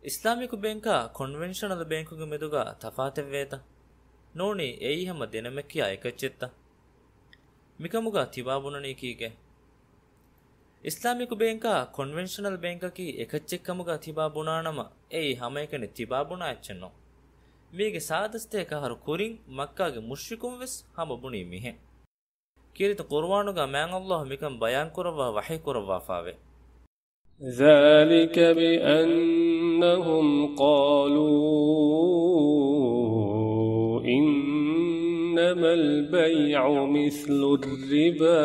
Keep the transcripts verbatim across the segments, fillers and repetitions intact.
އިސްލާމިކު ބޭންކާ ކޮންވެންޝަނަލް ބޭންކުގެ މެދުގަ ތަފާތެއްވޭތަ؟ ނޫނީ އެއީ ހަމަ ދެނަމެއް ކިޔާ އެކައްޗެއްތަ؟ މިކަމުގަ ތިބާ ބުނަނީ ކީކޭ؟ އިސްލާމިކު ބޭންކާ ކޮންވެންޝަނަލް ބޭންކަކީ އެކައްޗެއްކަމުގަ ތިބާ ބުނާނަމަ، އެއީ ހަމައެކަނި ތިބާ ބުނާ އެއްޗެއްނޫން. މީގެ ސާދަސްތޭކަ އަހަރު ކުރިން މައްކާގެ މުޝްރިކުން ވެސް ހަމަ ބުނީ މިހެން. ކީރިތި ޤުރުއާނުގަ މާތް ﷲ މިކަން ބަޔާންކުރައްވާ ވަޙީ ކުރައްވާފާވޭ. ذَلِكَ بِأَنَّهُمْ قَالُوا إِنَّمَا الْبَيْعُ مِثْلُ الرِّبَا.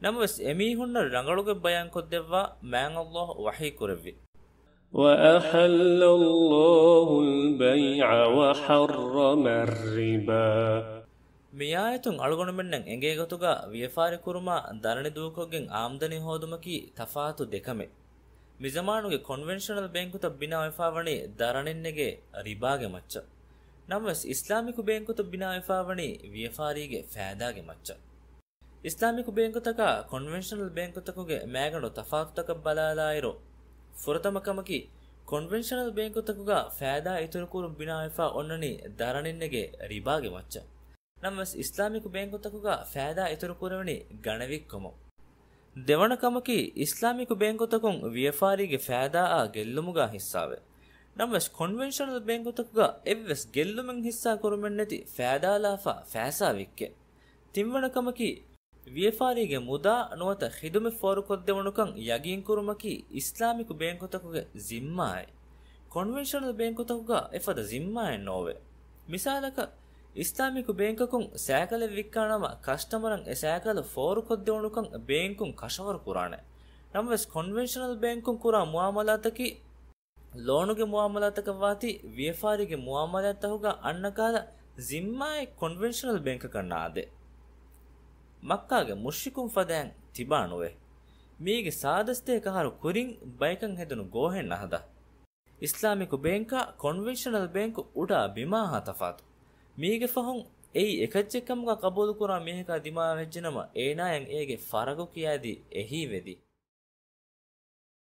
ނަމަވެސް އެމީހުންނަށް ރަނގަޅުގޮތް ބަޔާންކޮށްދެއްވާ މާތް ﷲ ވަޙީ ކުރެއްވި. وَأَحَلَّ اللَّهُ الْبَيْعَ وَحَرَّمَ الرِّبَا. މިއާޔަތުން އަޅުގަނޑުމެންނަށް އެނގޭ ގޮތުގަ ވިޔަފާރި ކުރުމާ ދަރަނި ދޫކޮށްގެން އާމްދަނީ ހޯދުމަކީ ތަފާތު ދެ ކަމެއް. މިޒަމާނުގެ ކޮންވެންޝަނަލް ބޭންކުތައް ބިނާވެފާވަނީ ދަރަނިންނެގޭ ރިބާގެ މައްޗަށް. ނަމަވެސް އިސްލާމިކު ބޭންކުތައް ބިނާވެފާވަނީ ވިޔަފާރީގެ ފައިދާގެ މައްޗަށް. އިސްލާމިކު ބޭންކުތަކާ ކޮންވެންޝަނަލް ބޭންކުތަކުގެ މައިގަނޑު ތަފާތުތަކަށް ބަލާލާއިރު، ފުރަތަމަ ކަމަކީ، ކޮންވެންޝަނަލް ބޭންކުތަކުގަ ފައިދާ އިތުރުކުރުން ބިނާވެފާ އޮންނަނީ ދަރަނިންނެގޭ ރިބާގެ މައްޗަށް. ނަމަވެސް އިސްލާމިކު ބޭންކުތަކުގަ ފައިދާ އިތުރުކުރެވެނީ ގަނެވިއްކަމުން. ދެވަނަ ކަމަކީ، އިސްލާމިކު ބޭންކުތަކުން ވިޔަފާރީގެ ފައިދާއާ ގެއްލުމުގަ ހިއްސާވޭ. ނަމަވެސް ކޮންވެންޝަނަލް ބޭންކުތަކުގަ އެއްވެސް ގެއްލުމެއް ހިއްސާ ކުރުމެއްނެތި ފައިދާލާފަ ފައިސާ ވިއްކޭ. ތިންވަނަ ކަމަކީ، ވިޔަފާރީގެ މުދާ ނުވަތަ ޚިދުމަތް ފޯރުކޮށްދެވުނުކަން ޔަގީންކުރުމަކީ އިސްލާމިކު ބޭންކުތަކުގެ ޒިންމާއެއް. ކޮންވެންޝަނަލް ބޭންކުތަކުގަ އެފަދަ ޒިންމާއެއް ނޯވޭ. މިސާލަކަށް، އިސްލާމިކު ބޭންކަކުން ސައިކަލެއް ވިއްކާނަމަ، ކަސްޓަމަރަށް އެ ސައިކަލު ފޯރުކޮށްދެވުނުކަން ބޭންކުން ކަށަވަރު ކުރާނެ. ނަމަވެސް ކޮންވެންޝަނަލް ބޭންކުން ކުރާ މުއާމަލާތަކީ، ލޯނުގެ މުއާމަލާތަކަށް ވާތީ ވިޔަފާރީގެ މުއާމަލާތްތަކުގަ އަންނަ ކަހަލަ ޒިންމާއެއް ކޮންވެންޝަނަލް ބޭންކަކަށް ނާދޭ. މައްކާގެ މުޝްރިކުން ފަދައިން ތިބާ ނުވޭ. މީގެ ސާދަސްތޭކަ އަހަރު ކުރިން ބައިކަން ހެދުނު ގޯހެއް ނަހަދާ. އިސްލާމިކު ބޭންކާ ކޮންވެންޝަނަލް ބޭންކު އުޑާ ބިމާހާ ތަފާތު. މީގެ ފަހުން އެއީ އެކައްޗެއްކަމުގަ ޤަބޫލުކުރާ މީހަކާ ދިމާވެއްޖެނަމަ، އޭނާޔަށް އޭގެ ފަރަގު ކިޔާދީ އެހީވެދީ.